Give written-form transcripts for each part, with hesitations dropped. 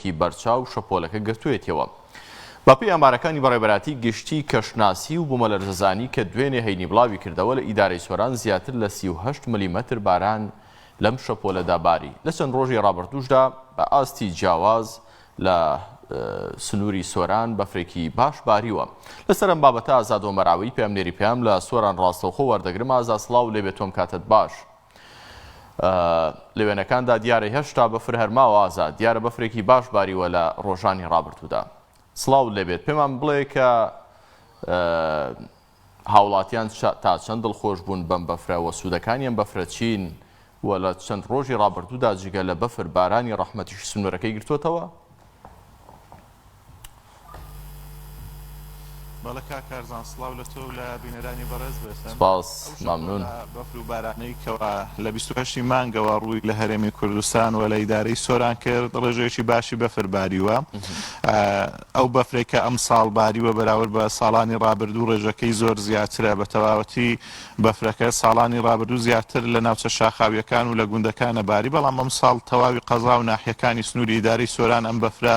ڕێژەیەکی بەرچاو شەپۆلەکە گرتوویەتیەوە. بەپێی ئامارەکانی بەڕێوەبەرایەتی گشتی کەشناسی و بومەلەرزەزانی کە دوێنێ هەینی بڵاوی کردەوە لە ئیدارەی سۆران زیاتر لە 38 ملیمەتر باران لەم شەپۆلەدا باری. لە چەند ڕۆژی ڕابردووشدا بە ئاستی جیاواز لە سنووری سۆران بەفرێکی باش باریوە. لەسەر ئەم بابەتە ئازاد ئۆمەراوی پەیامنێری پەیام لە سۆران ڕاستەوخۆ وەردەگرم. ئازاد سڵاو لێبێت تۆم کاتت باش. لە وێنەکاندا دیارە هێشتا بەفر هەرماوە ئازاد دیارە بەفرێکی باش باریوە لە ڕۆژانی ڕابردوودا. سڵاوت لێبێت پێمان بڵێ کە هاوڵاتیان تا چەند دڵخۆش بوون بەم بەفرە وە سوودەکانی ئەم بەفرە چین و لە چەند ڕۆژی ڕابردوودا جگە لە بەفر بارانی ڕەحمەتیش سنوورەکەی گرتووەتەوە؟ بەڵێ کاک کارزان سڵاو لە تۆ و لە بینەرانی بەڕێز بێتن. سپاس ئەو مەمنون. شەپۆلە بەفر و بارانەی کەوا لە 28 ی مانگەوە ڕووی لە هەرێمی کوردستان و لە ئیدارەی سۆران کرد ڕێژەیەکی باشی بەفر باریوە. ئەو بەفرەی کە ئەمساڵ باریوە بەراورد بە ساڵانی ڕابردوو ڕێژەکەی زۆر زیاترە، بە تەواوەتی بەفرەکە ساڵانی ڕابردوو زیاتر لە ناوچە شاخاوییەکان و لە گوندەکانە باری، بەڵام ئەمساڵ تەواوی قەزا و ناحیەکانی سنووری ئیدارەی سۆران ئەم بەفرە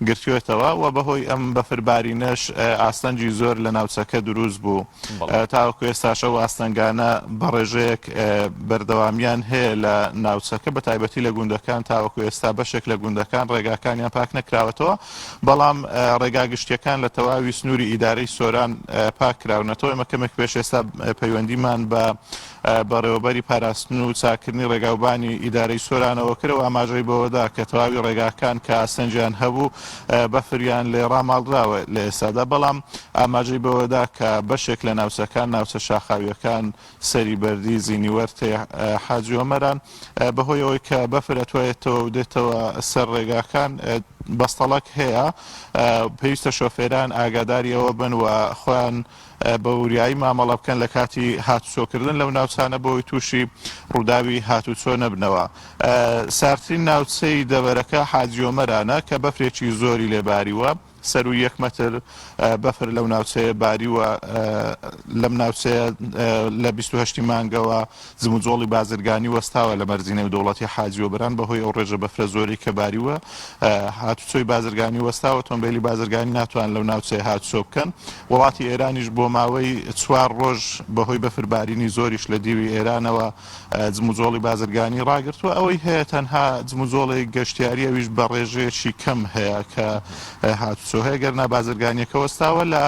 گرتوێتەوە و بەهۆی ئەم بەفر بارینەش ئاستەنگی زۆر لە ناوچەکە دروست بوو. تاوەکو ئێستاش ئەو ئاستەنگانە بە ڕێژەیەک بەردەوامیان هەیە لە ناوچەکە بە تایبەتی لە گوندەکان تاوەکو ئێستا بەشێک لە گوندەکان ڕێگاکانیان پاک نەکراوەتەوە بەڵام ڕێگا گشتیەکان لە تەواوی سنووری ئیدارەی سۆران پاک کراونەتەوە ئێمە کەمێک پێش ئێستا پەیوەندیمان بە بەڕێوەبەری پاراستن و چاککردنی ڕێگاوبانی ئیدارەی سۆرانەوە کرد و ئاماژەی بەوەدا کە تەواوی ڕێگاکان کە ئاستەنگیان هەبوو بەفریان لێ ڕاماڵراوە لە ئێستادا، بەڵام ئاماژەی بەوەدا کە بەشێک لە ناوچەکان، ناوچە شاخاوییەکان، سەری بەردی، زینی وەرتێ، حاجی ئۆمەران، بەهۆی ئەوەی کە بەفر ئەتوێتەوە و دێتەوە سەر ڕێگاکان، بەستەڵەک هەیە، پێویستە شۆفێران ئاگاداری ئەوە بن و خۆیان بە وریایی مامەڵە بکەن لە کاتی هاتوچۆکردن لەو ناوچانە بۆی تووشی ڕووداوی هاتوچۆ نەبنەوە. ساردترین ناوچەی دەڤەرەکە حاجیۆمەرانە کە بەفرێکی زۆری لێ باریوە، سەرووی یەک مەتر بەفر لەو ناوچەیە باریوە، لەم ناوچەیە لە 28 ی مانگەوە جموجۆڵی بازرگانی وەستاوە لە مەرزی نێودەوڵەتی حاجیۆبران بەهۆی ئەو ڕێژە بەفرە زۆرەی کە باریوە هاتوچۆی بازرگانی وەستاوە تۆمبیلی بازرگانی ناتوان لەو ناوچەیە هاتوچۆ بکەن وڵاتی ئێرانیش بۆ ماوەی چوار ڕۆژ بەهۆی بەفربارینی زۆریش لە دیوی ئێرانەوە جموجۆڵی بازرگانی ڕاگرتووە ئەوەی هەیە تەنها جموجۆڵی گەشتیاری ئەویش بە ڕێژەیەکی کەم هەیە کە هاتوچۆ هەیە گەرنا بازرگانیەکە وەستاوە لە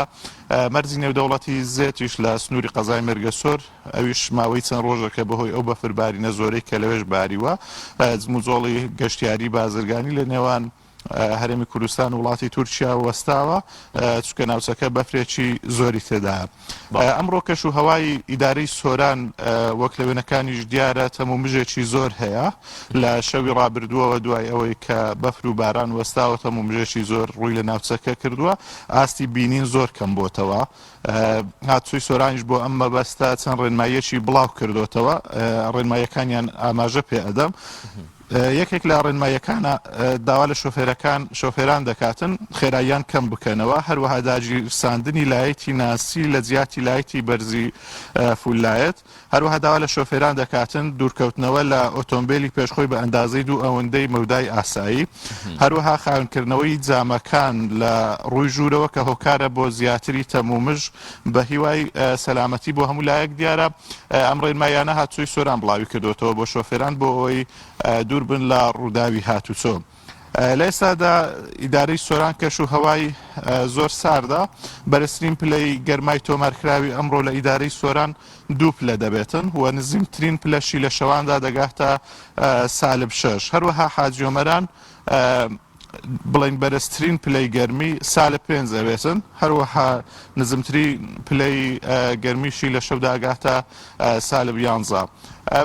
مەرزی نێودەوڵەتی زێتیش لە سنووری قەزای مێرگەسۆر ئەویش ماوەی چەند ڕۆژێکە بەهۆی ئەو بەفربارینە زۆرەی کە لەوێش باریوە، جموجۆڵی گەشتیاری بازرگانی لە نێوان هەرێمی کوردستان و وڵاتی تورکیا وەستاوە، چونکە ناوچەکە بەفرێکی زۆری تێدایە. ئەمڕۆ کەش و هەوای ئیدارەی سۆران وەک لە وێنەکانیش دیارە تەمومژێکی زۆر هەیە لە شەوی ڕابردووەوە دوای ئەوەی کە بەفر و باران وەستاوە تەمومژێکی زۆر ڕووی لە ناوچەکە کردووە، ئاستی بینین زۆر کەم بۆتەوە. هاتوچۆی سۆرانیش بۆ ئەم مەبەستە چەند ڕێنماییەکی بڵاو کردوتەوە ڕێنماییەکانیان ئاماژە پێ ئەدەم یەکێک لە ڕێنماییەکانە داوا لە شۆفێرەکان شۆفێران دەکاتن خێراییان کەم بکەنەوە هەروەها داگیرساندنی لایتی ناسی لە جیاتی لایتی بەرزی full light هەروەها داوا لە شۆفێران دەکاتن دوورکەوتنەوە لە ئۆتۆمبێلی پێشخۆی بە ئەندازەی دوو ئەوەندەی مەودای ئاسایی، هەروەها خاوێنکردنەوەی جامەکان لە ڕووی ژوورەوە کە هۆکارە بۆ زیاتری تەمومژ بە هیوای سەلامەتی بۆ هەموو لایەک دیارە ئەم ڕێنماییانە هاتوچۆی سۆران بڵاویکردووەتەوە بۆ شۆفێران بۆ ئەوەی دووربن لە ڕووداوی هاتوچۆ. لە ئێستادا ئیدارەی سۆران کەش و هەوای زۆر ساردە، بەرزترین پلەی گەرمای تۆمارکراوی ئەمڕۆ لە ئیدارەی سۆران دوو پلە دەبێتن و نزیمترین پلەشی لە شەواندا دەگاتە سالب شەش. هەروەها حاجی ئۆمەران بڵێین بەرزترین پلەی گەرمی سالب پێنج ئەبێتن، هەروەها نزمترین پلەی گەرمیشی لە شەودا ئەگاتە سالب یانزە.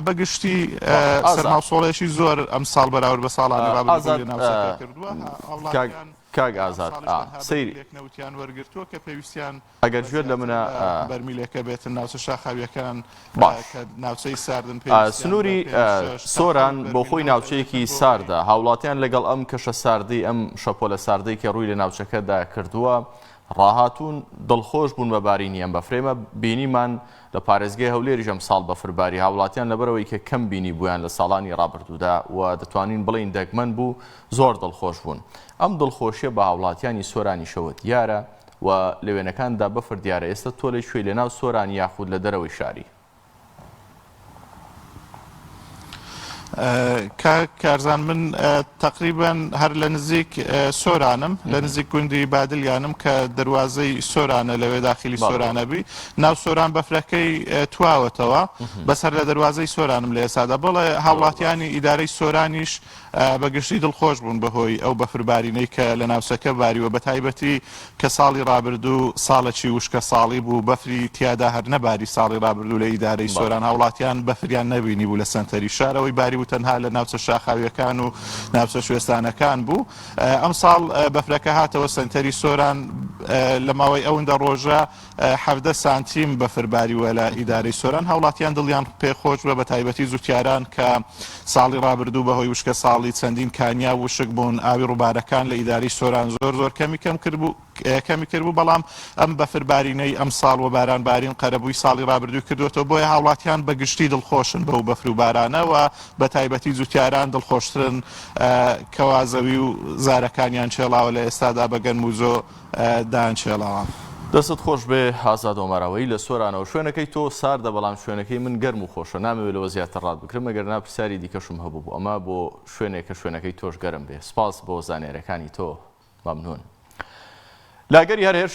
بە گشتی سەرماوسۆڵێکی زۆر ئەمساڵ بەراورد بە ساڵانی ڕابردوو لە ناوچەکە کردووە. هاوڵاتیان کاک ئازاد سەیری نەوتیان وەرگرتووە کە پێویستیان ئەگەر گوێت لە منە بەرمیلەکە بێتن ناوچە شاخاویەکان باش کە ناوچەی ساردن سنووری سۆران بۆ خۆی ناوچەیەکی ساردە هاوڵاتیان لەگەڵ ئەم کەشە ساردەی ئەم شەپۆلە ساردەی کە ڕووی لە ناوچەکەدا کردووە. ڕاهاتوون دڵخۆش بوون بە بارینی ئەم بەفرە. ئێمە بینیمان لە پارێزگای هەولێریش ئەمساڵ بەفر باری، هاوڵاتیان لەبەرئەوەی کە کەم بینیبوویان لە ساڵانی ڕابردوودا و دەتوانین بڵێین دەگمەن بوو، زۆر دڵخۆش بوون. ئەم دڵخۆشیە بە هاوڵاتیانی سۆرانیشەوە دیارە و لە وێنەکاندا بەفر دیارە. ئێستا تۆ لە کوێی لە ناو سۆرانی یاخود لە دەرەوەی شاری؟ کاک کارزان من تەقریبەن هەر لە نزیک سۆرانم لە نزیک گوندی بادلیانم کە دەروازەی سۆرانە لەوێ داخلی سۆرانە بی ناو سۆران بەفرەکەی تواوەتەوە بەس هەر لە دەروازەی سۆرانم لە ئێسادا بەڵێ هاوڵاتیانی ئیدارەی سۆرانیش بە گشتی دڵخۆش بوون بەهۆی ئەو بەفربارینەی کە لە ناوچەکە باریوە، بەتایبەتی کە ساڵی ڕابردوو ساڵێکی وشکە ساڵی بوو، بەفری تیادا هەر نەباری، ساڵی ڕابردوو لە ئیدارەی سۆران هاوڵاتیان بەفریان نەبینیبوو لە سەنتەری شار، ئەوەی باریبوو تەنها لە ناوچە شاخاوییەکان و ناوچە کوێستانەکان بوو، ئەمساڵ بەفرەکە هاتەوە سەنتەری سۆران لە ماوەی ئەوندە ڕۆژە 17 سانتیم بەفر باریوە لە ئیدارەی سۆران، هاوڵاتیان دڵیان پێ خۆش بووە بەتایبەتی جوتیاران کە ساڵی ڕابردوو بەهۆی وشکە ساڵی چەندین کانیاو وشک بوون، ئاوی ڕووبارەکان لە ئیدارەی سۆران زۆر زۆر کەمی کەم کردبوو کەمی کردبوو، بەڵام ئەم بەفر بارینەی ئەمساڵ و باران بارین قەرەبووی ساڵی ڕابردووی کردووەتەوە، بۆیە هاوڵاتیان بە گشتی دڵخۆشن بەو بەفر و بارانە و بەتایبەتی جوتیاران دڵخۆشترن کەوا زەوی و زارەکانیان چێڵاوە لە ئێستادا بە گەنم و جۆ. دایان چێڵاوە. دەستت خۆش بێ ئازاد ئۆمەراوەیی لە سۆرانەوە شوێنەکەی تۆ ساردە بەڵام شوێنەکەی من گەرم و خۆشە نامەوێ لەوە زیاتر ڕات بگرم ئەگەر نا پرسیاری دیکەشم هەبوو بۆ ئەمە بۆ شوێنێک کە شوێنەکەی تۆش گەرم بێ سپاس بۆ زانیاریەکانی تۆ مەمنون لاگەری هەر هێرش.